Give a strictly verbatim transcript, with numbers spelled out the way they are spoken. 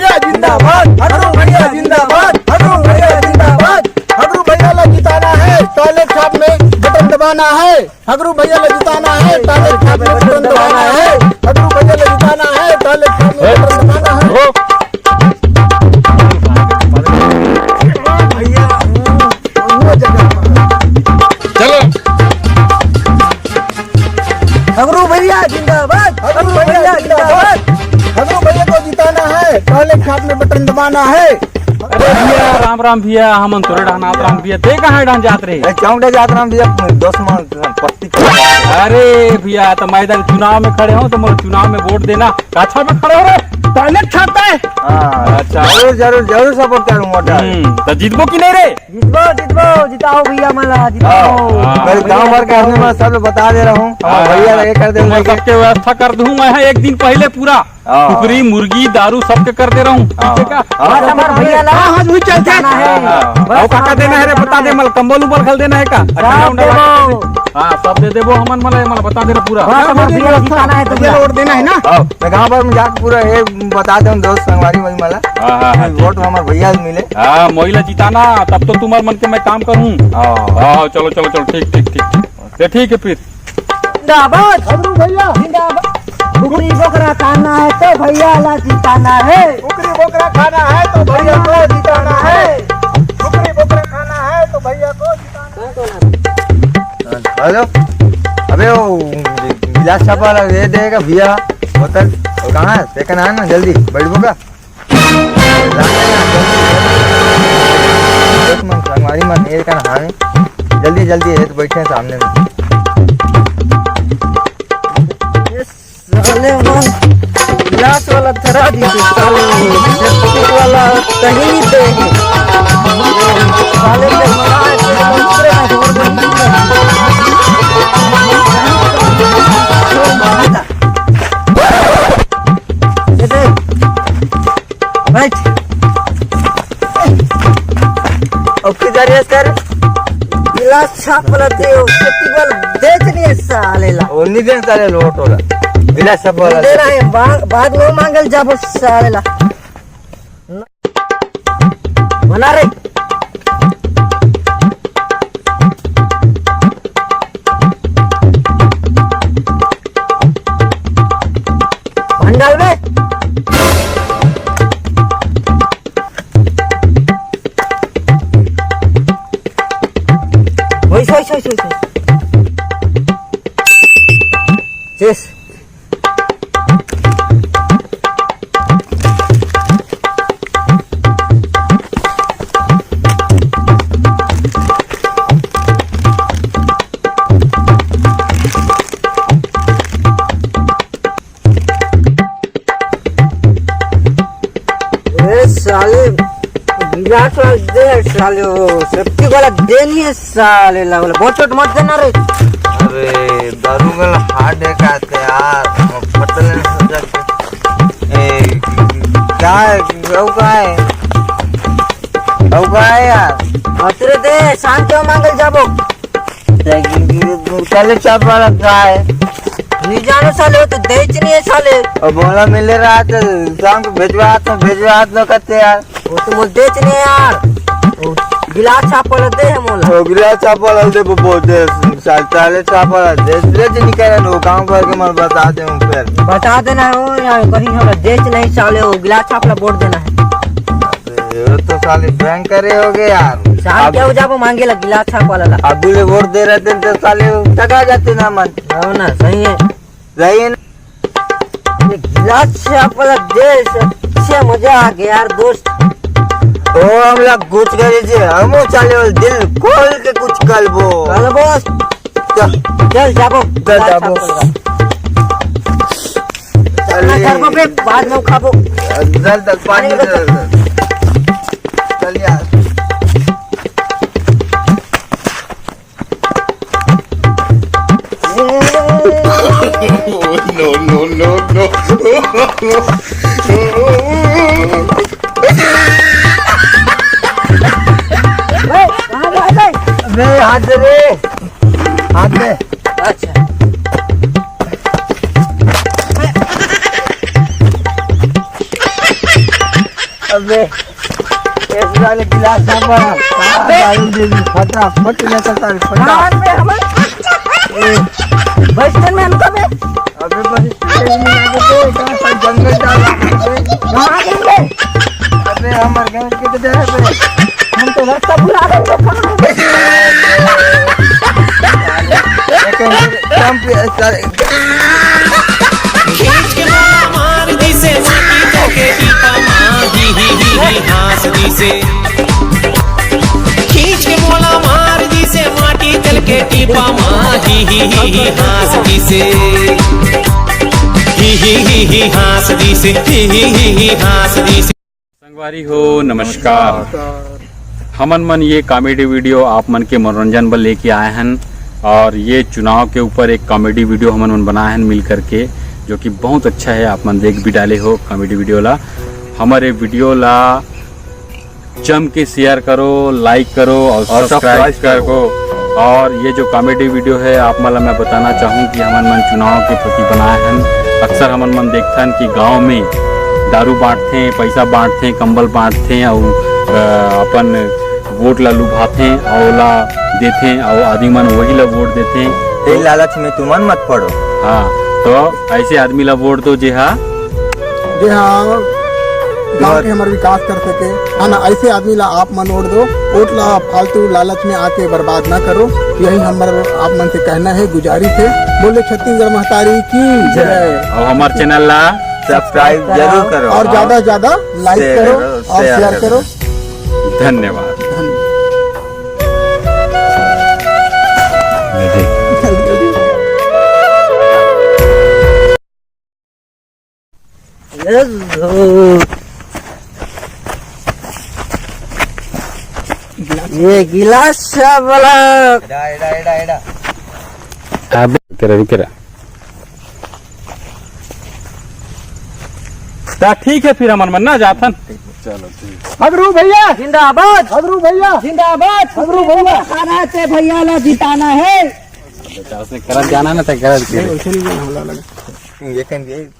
भैया जिंदाबाद, हगरू भैया जिंदाबाद, हगरू भैया जिंदाबाद। हगरू भैया ला जिताना है, टॉयलेट छाप में बटन दबाना है। हगरू भैया ला जिताना है, टॉयलेट छाप में बटन दबाना है। हगरू भैया ला जिताना है, टॉयलेट छाप में बटन दबाना है। भैया, वो जगह। चलो। हगरू भैया जिंदाबाद, हगरू भैया जिंदाबाद। हगरू भैया को जिताना है, टॉयलेट छाप में बटन दबाना है। अरे भैया, राम राम भैया, हमन तोरे डहन आत राम भैया, ते कहाँ डहन जात रहे? ए, चौक डहन जात राम भैया, दोस्त मन पत्ती। अरे भैया, तो मैदान चुनाव में खड़े हो, तो मोर चुनाव में वोट देना। काछा में खड़े हो रे, टॉयलेट छाप में। हाँ, अच्छा। जरूर, जरूर, जरूर सपोर्ट करूँ वोट डाल। हम्म, तो जीतबो कि नहीं रे? जीतबो, जीतबो, जिताओ भैया मला, जिताओ। हाँ। मेरे गांव भर के आदमी मैं सब बता दे रहा हूँ। हाँ, भैया, हाँ। ये कर दे, तुम मैं सबके व्यवस्था कर दूँ मैं, हाँ, एक दिन पहले पूरा। हाँ। कुकरी, मुर्गी, दारू सबके कर दे रहा हूँ। हाँ। ठीक है का? हाँ। बस हमार भैया ला हाँ, हाँ, वही चलते हैं। जाना है। हाँ, हाँ। बस और काका हमार देना है रे, भैया बता दे, जाना है। मल कंबल उम्बल घल देना है का? सब देबो। हाँ, सब दे देबो, हमन मन, मन बता दे रे पूरा। बस हमार भैया जिताना है तो भैया पूरा। वोट देना है ना? हाँ, मैं गांव भर में जाके पूरा ये बता दे दोस्त संगवारी वही मला। हाँ, हाँ, हाँ, वोट हमार भैया मिले। हाँ, मोइला जिताना, तब तो तुम्हार मन के मैं काम करूँ। हाँ। हाँ, चलो, चलो, चलो, ठीक, ठीक, ठीक, ठीक। ये ठीक है फिर। जिंदाबाद, हगरू भैया। जिंदाबाद। कुकरी बोकरा खाना है तो भैया ला जिताना है। कुकरी बोकरा खाना है तो भैया को जिताना है। कुकरी बोकरा खाना है तो भैया को जिताना है। हेलो, अबे वो गिलास छाप वाला दे देगा भैया, बोतल। वो कहाँ है? सेकंड है ना, जल्दी बैठबो का? संगवारी मन, ये कन हावे। जल्दी, जल्दी, ये तो बैठे हैं सामने में। ये साले मन गिलास वाला धरा दी थी, साले मन। प्लास्टिक वाला कहीं दे। साले के मना है, तेरे मन उतरे ना, जोर बंद कर। ये दे। बैठ। अब किधर है सर? गिलास छाप वाला दे, उसके टिबल दे नहीं है साले ला। वो नहीं देना साले लोट वाला। गिलास छाप वाला दे रहा है, बाद, बाद में मांगल जाबो साले ला। बना रे। भंडाल में। वही, वही, वही, वही। शेष। ए साले, गिलास वाला दे साले, वो सेफ्टी वाला दे नहीं है साले, ला वाला बहुत चोट मत देना रे। अरे, दारू वाला हार्ड है का ते यार, पता नहीं सोचा कि, ए, क्या है, वो क्या है? वो क्या है यार? अतरे दे, शांत हो, मांगल जाबो। चले चाप वाला का है? नहीं जानो साले, वो तो देच नहीं है साले। अब बोला मिले रहा तो शाम को भेजवा तो, भेजवा तो करते यार। वो तो बोल देच नहीं है यार। वो गिलास छाप वाला दे है मोला। वो गिलास छाप वाला दे, वो बोल दे, साले, साले छाप वाला दे, दे, दे, नहीं कह रहे, वो गाँव भर के मैं बता दे हूँ फिर। बता देना हो यार, कहीं हम देच नहीं साले, वो गिलास छाप वाला बोल देना है। ये तो साले भयंकर हो गए यार। शाम अब के हो जाबो मांगे ला गिलास छाप वाला ला। अब बोले वोट दे रहे थे तो साले टका जाते ना मन। हो ना, सही है। सही है ना? ये गिलास छाप वाला देश, अच्छे मजा आ गया यार दोस्त। ओ हमला कुछ करे जे, हम चाले वाले दिल खोल के कुछ कलबो। कलबो। चल, चल जाबो। चल जाबो। चल ना करबो बे, बाद में खाबो। जल तक पानी पानी में चल। चल यार। No, no, no, no। ए, कहाँ जा रहे? अबे, हाथ दे रे। हाथ दे। अच्छा। अबे, ये पूरा ले गिलास ना बना। अबे। दारू दे दी, फटाफट ले चलता है, फटाफट। कहाँ पे हम? ए। बस में हम कब है? अबे, बस में आगे दे, कहाँ सा जंगल डाला है? कहाँ जंगल? अबे, हमारे घर के तो जाए बे। हम तो रास्ता भुला गए, तो कहाँ? लेकिन हम पे सारे खींच के मोला मार दिसे माटी तलके टीपा मा, ही, ही, ही, ही, हाँस दिसे। खींच के मोला मार दिसे माटी तलके टीपा मा, ही, ही, ही, ही, हाँस दिसे। ही, ही, ही, ही, हाँस दिसे। ही, ही, ही, ही, हाँस दिसे। संगवारी हो, नमस्कार। हमन मन ये comedy video आप मन के मनोरंजन बर लेके आए हन, और ये चुनाव के ऊपर एक comedy video हमन मन बनाए हन मिल करके, जो कि बहुत अच्छा है। आप मन देख भी डाले हो comedy video ला। हमर ये video ला जम के share करो, like करो और और subscribe subscribe करो। करो। और ये जो comedy video है, आप मन ला मैं बताना चाहूँ कि हमन मन चुनाव के प्रति बनाए हन। अक्सर हमन मन देखथन कि गांव में दारू बांटथे, पैसा बांटथे, कंबल बांटथे, अउ, अ, अपन वोट ला लुभाथे, अउ ओला देथे, अउ आदमी मन वही ला वोट देथे। ते लालच में तुमन मत पड़ो। हाँ, तो ऐसे आदमी ला वोट दो, जे हा जे हा गांव और के हमर विकास कर सके, है ना? ऐसे आदमी ला आप मन वोट दो, वोट ला फालतू लालच में आके बर्बाद ना करो। यही हमर आप मन से कहना है, गुजारिश है। बोले छत्तीसगढ़ महतारी की जय। जय। और हमार channel ला subscribe जरूर करो। और ज्यादा से ज्यादा like share करो करो, और share share करो। करो। धन्यवाद। धन्यवाद। ये गिलास वाला। एडा, एडा, एडा, एडा। अबे, रुक रहा, रुक रहा। ता ठीक है, फिर हमन मन ना जाथन। चलो, ठीक। हगरू भैया जिंदाबाद। हगरू भैया जिंदाबाद। हगरू भैया। खाना ते भैया ला जिताना है। बेटा, उसने करत जाना ना, तो करत के। नहीं, वैसे नहीं, हमला लगा। ये कहीं ये